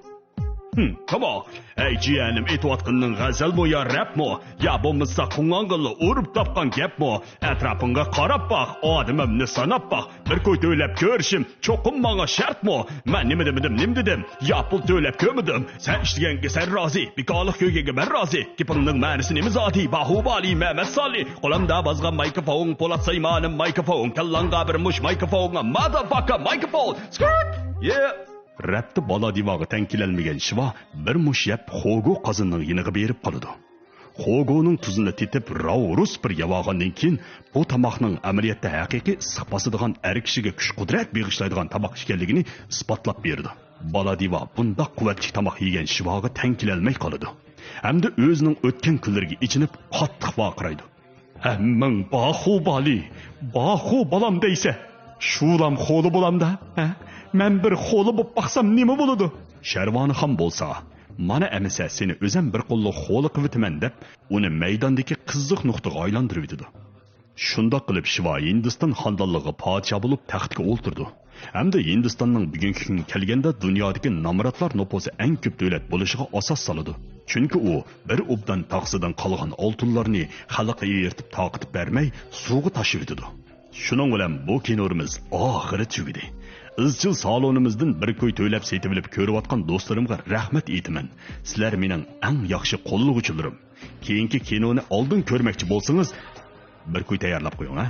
Come on. ئەي جىيەنىم، ئېيتىۋاتقىنىڭ غەزەلمۇ يا رەپمۇ؟ يا بولمىسا قوڭغانغىلا ئۇرۇپ تاپقان گەپمۇ؟ ئەتراپىڭغا قاراپ باق، ئادىمىمنى ساناپ باق. بىر كوي تۆلەپ كۆرۈشۈم چوقۇم ماڭا شەرتمۇ؟ مەن نېمە دېمىدىم، نېمە دېدىم؟ يا پۇل تۆلەپ كۆرمىدىم. سەن ئىشلىگەنگە سەن رازى، بىكارلىق كۆرگەنگە مەن رازى. گېپىڭنىڭ مەنىسى نېمە زادى؟ باھۇبالى مەمەت سالى. قولۇمدا بازغان مايكروفون، پولات سايمانىم مايكروفون. كاللاڭغا بىر مۇش مايكروفون، مادافاكا مايكروفون. سكرت! يە! رەپتە بالا دىۋاغا تەڭ كېلەلمىگەن شىۋا بىر مۇش يەپ خوگو قازىنىنىڭ يېنىغا بېرىپ قالىدۇ. خوگونىڭ تۇزىنى تېتىپ، راۋۇرۇس بىر يەۋالغاندىن كېيىن، بۇ تاماقنىڭ ئەمەلىيەتتە ھەقىقىي ئىسسىق باسىدىغان، ئەر كىشىگە كۈچ-قۇدرەت بېغىشلايدىغان تاماق ئىكەنلىكىنى ئىسپاتلاپ بېرىدۇ. بالا دىۋا بۇنداق قۇۋۋەتلىك تاماق يېگەن شىۋاغا تەڭ كېلەلمەي قالىدۇ ھەمدە ئۆزىنىڭ ئۆتكەن كۈنلىرىگە ئېچىنىپ، قاتتىق ۋارقىرايدۇ. ھەممىڭ باخۇ بالى، باخۇ بالام دەيسە، شۇلام خولى بولامدا، ھە؟ مەن بىر خولى بوپ باقسام نېمە بولىدۇ؟ شەرۋانىخان بولسا، مانا ئەمىسە سېنى ئۆزەم بىر قوللۇق خولى قىلىۋېتىمەن دەپ، ئۇنى مەيداندىكى قىزىق نۇقتىغا ئايلاندۇرۇۋېتىدۇ. شۇنداق قىلىپ شىۋا ھىندىستان خانىدانلىقىغا پادىشاھ بولۇپ تەختكە ئولتۇرىدۇ. ھەمدە ھىندىستاننىڭ بۈگۈنكى كۈنگە كەلگەندە دۇنيادىكى نامراتلار نوپۇسى ئەڭ كۆپ دۆلەت بولۇشىغا ئاساس سالىدۇ. چۈنكى ئۇ بىر ئوبدان تاخسىدىن قالغان ئالتۇنلارنى خەلققە ئېرىتىپ تارقىتىپ بەرمەي سۇغا تاشلىۋېتىدۇ. شۇنىڭ بىلەن بۇ كىنورىمىز ئاخىرى تۈگىدى. ئىزچىل سالونىمىزدىن بىر كوي تۆلەپ سېتىۋېلىپ كۆرۈۋاتقان دوستلىرىمغا رەھمەت ئېيتىمەن. سىلەر مېنىڭ ئەڭ ياخشى قوللىغۇچىلىرىم. كېيىنكى كىنونى ئالدىن كۆرمەكچى بولسىڭىز، بىر كوي تەييارلاپ قويۇڭ، ھە؟